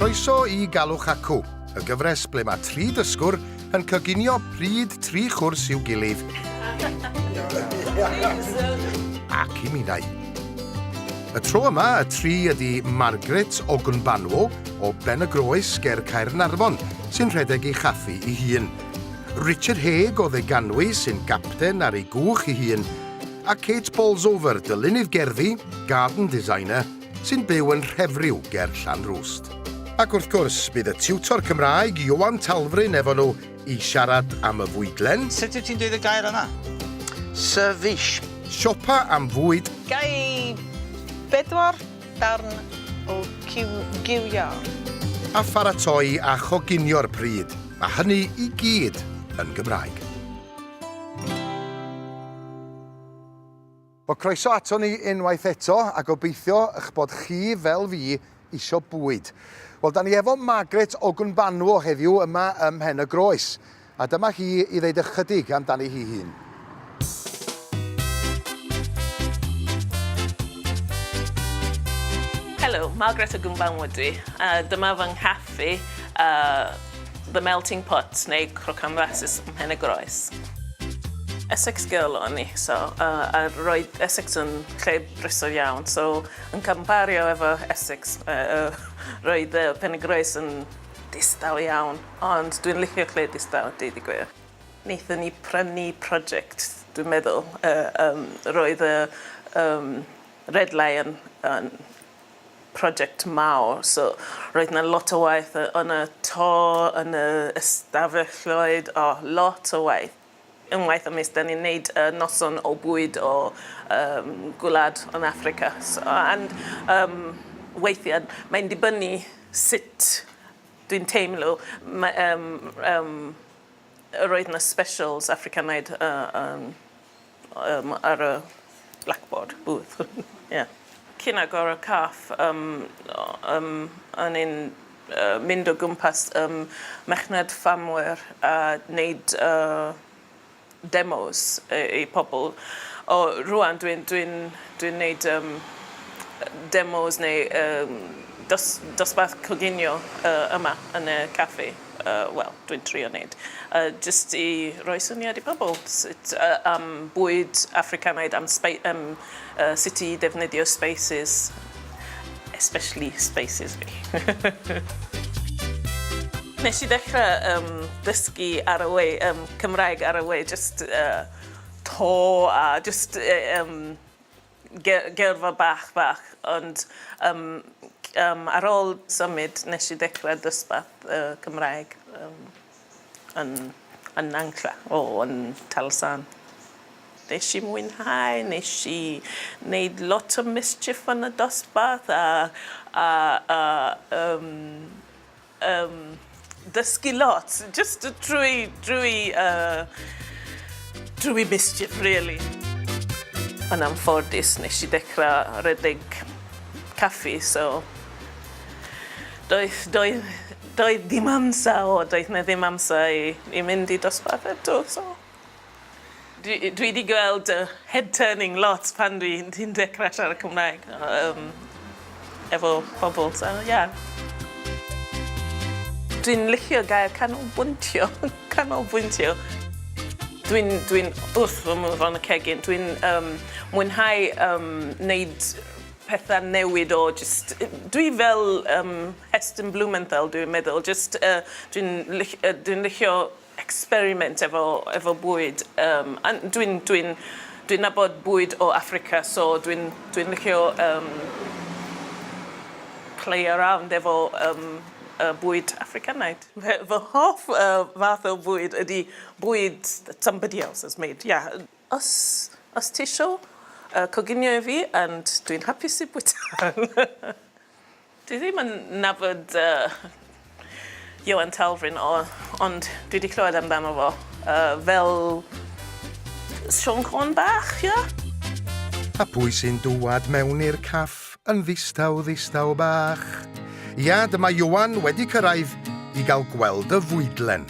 Croeso i Galwch Acw, y gyfres ble mae tri dysgwr yn coginio pryd tri chwrs i'w gilydd ac i minnau. Y tro yma, y tri ydy Margaret Ogunbanwo o Ben-y-groes ger Caernarfon, sy'n rhedeg ei chaffi ei hun, Richard Hague o Ddeganwy sy'n gapten ar ei gwch ei hun, a Kate Bolsover, dylunydd gerddi, garden designer, sy'n byw yn Rhefriw ger Llanrwst. Ac wrth gwrs, bydd y tiwtor Cymraeg, Ioan Talfryn, efo nhw i siarad am y fwydlen. Sut wyt ti'n dweud y gair yna? Ceviche. Siopa am fwyd. Ga i bedwar darn o cyw gyw iâr? A pharatoi a choginio'r pryd, a hynny i gyd yn Gymraeg. Wel, croeso ato ni unwaith eto, a gobeithio eich bod chi, fel fi, isio bwyd. Wel, da ni efo Margaret Ogunbanwo heddiw yma ym Mhen y Groes, a dyma hi i ddeud ychydig amdani hi hun. Helo, Margaret Ogunbanwo dwi. Uh, dyma fy nghaffi, uh, The Melting Pot, neu Crochan Rasys ym Mhen y Groes. Essex girl o'n i, so uh, a roedd Essex yn lle brysur iawn, so yn compario efo Essex, uh, uh, roedd uh, Pen y Groes yn distaw iawn, ond dwi'n licio lle distaw, deud y gwir. Wnaethon ni prynu project, dwi'n meddwl, uh, um, roedd y um, Red Lion yn project mawr, so roedd 'na lot o waith yn y to, yn y ystafelloedd, o, lot o waith. Unwaith y mis 'dan ni'n neud yy noson o bwyd o yym gwlad yn Affrica so and yym weithiau mae'n dibynnu sut dwi'n teimlo ma' yym yym roedd 'na specials Affricanaidd yy yn yym ar y blackboard booth ie. Cyn agor y caff yym yym o'n i'n yy mynd o gwmpas yym merchnad ffarmwyr a neud yy demos i i pobl. O rŵan dwi'n dwi'n dwi'n neud yym demos neu yym dos- dosbarth coginio yy yma yn y caffi. Yy wel, dwi'n trio neud. Yy jyst i roi syniad i pobl sut yy am bwyd Affricanaidd, am sbei- am yy sut i ddefnyddio spices, especially spices fi. Nes i ddechrau yym dysgu ar y we, yym Cymraeg ar y we, jyst yy to a jyst yy yym ge- geirfa bach bach ond yym yym ar ôl symud nes i ddechrau dosbarth yy Cymraeg yym yn yn Nantlle o yn Talsarn. Nes i mwynhau, nes i neud lot o mischief yn y dosbarth a a a yym Yym, dysgu lot, jyst drwy, drwy, uh, drwy mischief, really. Yn anffodus, nes i dechrau rhedeg caffi, so doedd, doedd, doedd ddim amser, o, doedd 'na ddim amser i, i mynd i dosbarth eto, so. Dwi dwi 'di gweld y head turning lot pan dwi dwi'n dechrau siarad Cymraeg yym efo pobl so ie. Dwi'n licio gair canolbwyntio canolbwyntio. Dwi'n dwi'n wrth fy modd yn y cegin dwi'n yym mwynhau yym neud petha newid o jyst dwi fel yym Heston Blumenthal dwi'n meddwl jyst yy dwi'n lic- yy dwi'n licio experiment efo efo bwyd yym a dwi'n dwi'n dwi'n nabod bwyd o Affrica so dwi'n dwi'n licio yym play around efo yym y bwyd Affricanaidd. Fy fy hoff yy fath o fwyd ydi bwyd that somebody else has made yeah. Os os tisio yy coginio i fi and dwi'n hapus i bwyta. Dwi ddim yn nabod yy Ioan Talfryn o- ond dwi 'di clywed amdano fo yy fel Siôn Corn bach ia? A pwy sy'n dŵad mewn i'r caff yn ddistaw ddistaw bach? Ia, dyma Ioan wedi cyrraedd i gael gweld y fwydlen.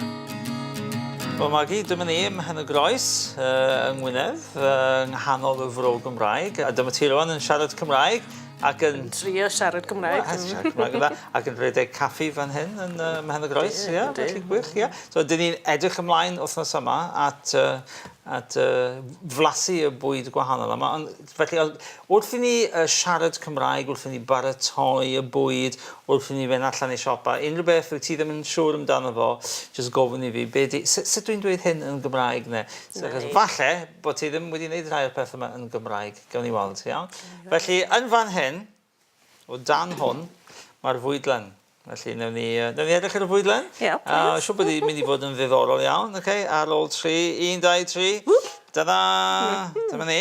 Wel Magi, dyma ni ym Mhen-y-groes, yng Ngwynedd, yng nghanol y Fro Gymraeg, a dyma ti rwan yn siarad Cymraeg. Ac yn... Trio siarad Cymraeg. Wel, siarad Cymraeg yn dda. Ac yn rhedeg caffi fan hyn yn Mhen y Groes, ie. Felly gwych, ie. So, dyn ni'n edrych ymlaen wythnos yma at, at flasu y bwyd gwahanol yma. Ond, felly, wrth i ni siarad Cymraeg, wrth i ni baratoi y bwyd, wrth i ni fynd allan i siopa, unrhyw beth wyt ti ddim yn siŵr amdano fo, jyst gofyn i fi, be di, sut, sut dwi'n dweud hyn yn Gymraeg neu? So, falle bod ti ddim wedi gwneud rhai o'r pethau yma yn Gymraeg. Gawn ni weld, iawn. Felly, yn fan hyn, o dan hwn, mae'r fwydlen. Felly, newn ni, newn ni edrych ar y fwydlen. Ie, yeah, please. Siŵr bod hi'n mynd i fod yn ddiddorol iawn. Okay, ar ôl 3, 1, 2, 3. Ta-da! Dyma ni.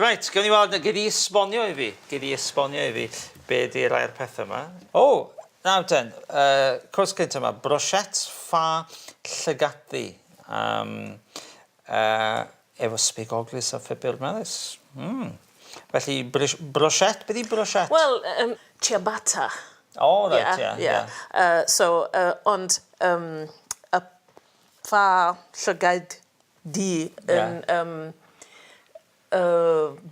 Reit, gawn ni weld, gei di esbonio i fi, gei di esbonio i fi be di rai o'r pethau yma. O, nawr ten, cwrs cyntaf yma, brochette ffa llygaddu. Um, Efo sbigoglys a phupur melys. Mm. Felly, brochette, beth yw brochette? Wel, ciabatta. O, oh, reit, ie. Yeah, yeah. So, ond y ffa llygaid du yn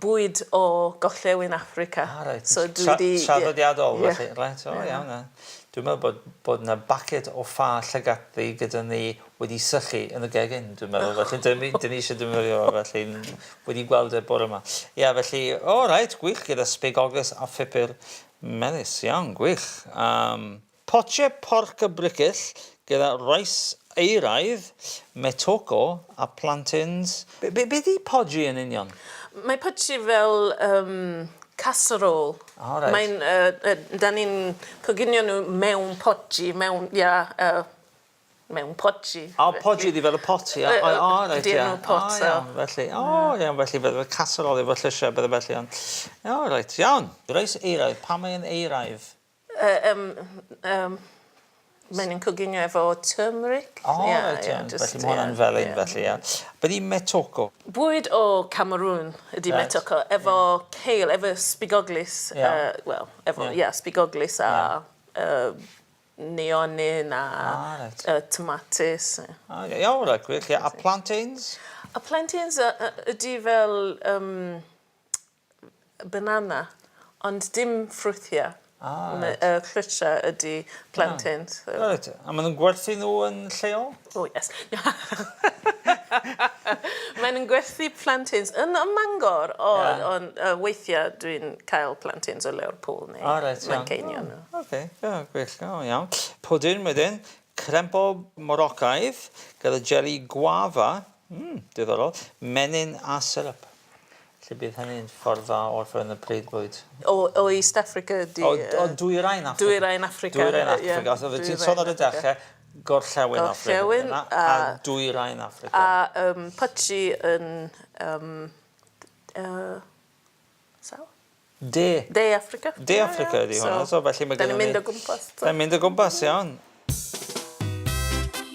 bwyd o Gorllewin Affrica. Ah, reit. So dwi 'di... Traddodiadol, felly. Reit, o, iawn. Dwi'n meddwl bod, bod 'na baced o ffa llygad ddu gyda ni wedi sychu yn y gegin, dwi'n meddwl. Felly, dyn ni, dyn ni eisiau defnyddio fo, felly wedi gweld e bore yma. Ia, felly, o, reit, gwych, gyda sbigoglys a phupur melys. Iawn, gwych. Um, Potiau porc a bricyll gyda rice euraidd, metoko a plantains. Be, be, beth yw podgy yn union? Mae podgy fel um, casserole. O, reit. Mae'n, da ni'n coginio nhw mewn podgy, mewn, ia, mewn podgy. O, podgy ydi fel y pot, ia? O, o, reit, ia. Ydi enw pot, so. O, iawn, felly. O, iawn, felly, fel casserole efo llysiau, bydde felly, ond... O, reit, iawn. Reis euraidd, pam mae'n euraidd? Yym yym mae'n yn coginio efo turmeric. O reit iawn. Felly ma' hwnna'n felyn felly ia. Be' 'di metoko? Bwyd o Cameroon ydi metoko efo kale efo sbigoglys yy wel efo ie sbigoglys a yy nionyn a yy tomatis. O iawn reit gwych ie. A plantains? A plantains ydi fel yym Banana, ond dim ffrwythia. Ah, reit. Y llysia ydi plantains. Ah. Reit, a ma' nhw'n gwerthu nhw yn lleol? Oh yes. Maen nhw'n gwerthu plantains yn ym Mangor, o, yeah. ond weithiau dwi'n cael plantains o Lerpwl neu oh, reit, Manceinion. Oh, Oce, yeah, gwych, oh, iawn. Pwdin wedyn, crempo Morocaidd gyda jelly guava, diddorol, menyn a syrup. Felly bydd hynny'n ffordd dda o orffen y pryd bwyd. O o East Africa ydi O o Dwyrain Affrica. Dwyrain Affrica. Dwyrain Affrica. Os oeddet ti'n sôn ar y dechre, Gorllewin Affrica. Gorllewin a a Dwyrain Affrica. A Putchi yn yym South? De. De Affrica. De Affrica ydi hwnna, so felly mae gennym ni... 'Dan ni'n mynd o gwmpas. 'Dan ni'n mynd o gwmpas, iawn.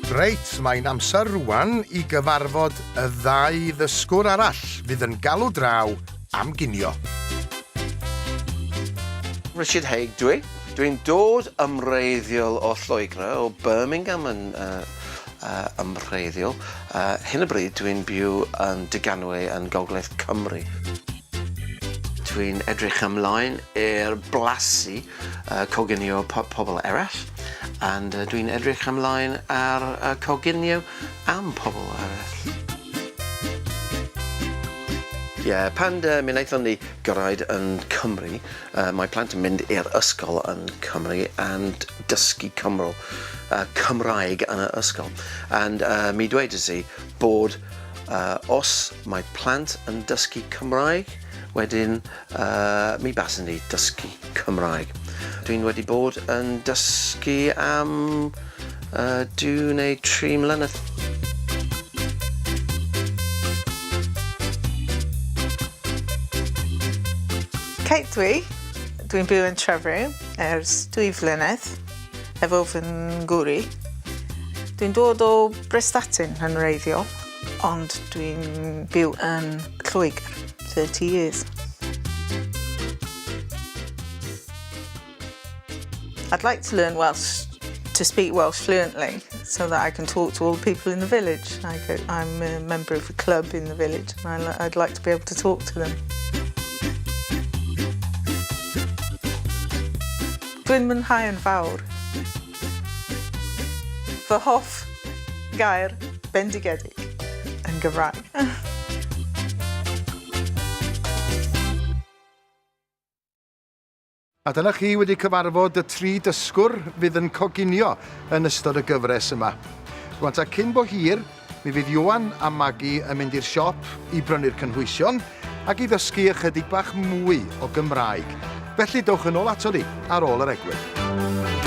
Reit, mae'n amser rŵan i gyfarfod y ddau ddysgwr arall fydd yn galw draw am ginio. Richard Haigh dwi. Dwi'n dod ymwreiddiol o Lloegr, o Birmingham yn uh, uh, ymwreiddiol. Uh, hyn o bryd dwi'n byw yn Deganwy yn Gogledd Cymru. Dwi'n edrych ymlaen i'r blasu coginio pobl eraill and dwi'n edrych ymlaen ar coginio am pobl eraill. Ie, yeah, pan mi wnaethon ni gyrraedd yn Cymru, mae plant yn mynd i'r ysgol yn Cymru and dysgu Cymro, Cymraeg yn y ysgol. And mi dweud i bod os mae plant yn dysgu Cymraeg, wedyn mi baswn i dysgu Cymraeg. Dwi'n wedi bod yn dysgu am 2 neu 3 mlynedd. Kate dwi. Dwi'n byw yn Trefriw ers 2 flynedd efo fy ngŵr i. Dwi'n dod o Brestatyn yn wreiddiol, ond dwi'n byw yn Lloegr 30 years. I'd like to learn Welsh, to speak Welsh fluently, so that I can talk to all the people in the village. I go, I'm a member of a club in the village, and I'd like to be able to talk to them. Dwi'n mwynhau yn fawr. Fy hoff gair bendigedig yn Gymraeg. A dyna chi wedi cyfarfod y tri dysgwr fydd yn coginio yn ystod y gyfres yma. Rwan ta cyn bo hir, mi fydd Ioan a Magi yn mynd i'r siop i brynu'r cynhwysion ac i ddysgu ychydig bach mwy o Gymraeg. Felly dowch yn ôl ato ni ar ôl yr egwyl.